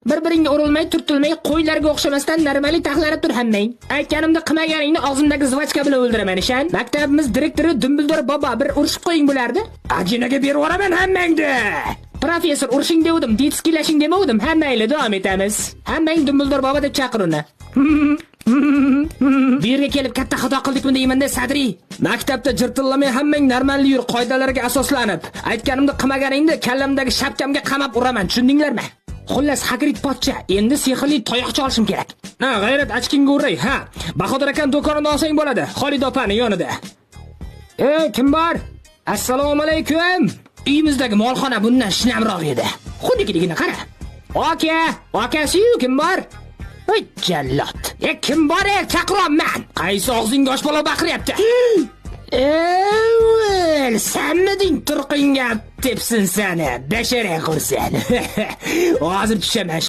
Bir-biringga urilmay, turtilmay, qo'ylarga o'xshamasdan normali taxlanib tur hammang. Aytganimni qilmaganingni og'zimdagi жвачка bilan o'ldiraman, ishan. Maktabimiz direktori Dumbledor bobo, bir urishib qo'ying bo'lardi. Ajinaga berib yuboraman hammangni. Professor, urishing devdim, детский lashing demovdim. Ha, mayli, davom etamiz. Hammang Dumbledor bobo deb chaqir uni. Bu yerga kelib katta xato qildikmi deymanda, Sadri. Maktabda jirtillamay hammang normalli yur, qoidalarga asoslanib. Aytganimni qilmaganingni kallamdagi shapkamga qamab uraman, tushundinglarmi? Xullas, Hagrid pochcha, endi sehrli tayoqcha olishim kerak. Ha, G'ayrat, ochkingga uray, ha. Bahodir akam do'konidan olsang bo'ladi. Xolid opani yonida. E, kim bor? Assalomu alaykum. Uyimizdagi molxona bundan shinamroq edi. Xuddikiligini qara. Aka, akasi-yu, kim bor? Voy jallod. E, kim bor, e, chaqiryapman. Qaysi og'zingga oshpalov baqiryapti? Evvel, sanmiding turqingga tepsin sani. Bashara qursin. Hozir tushaman.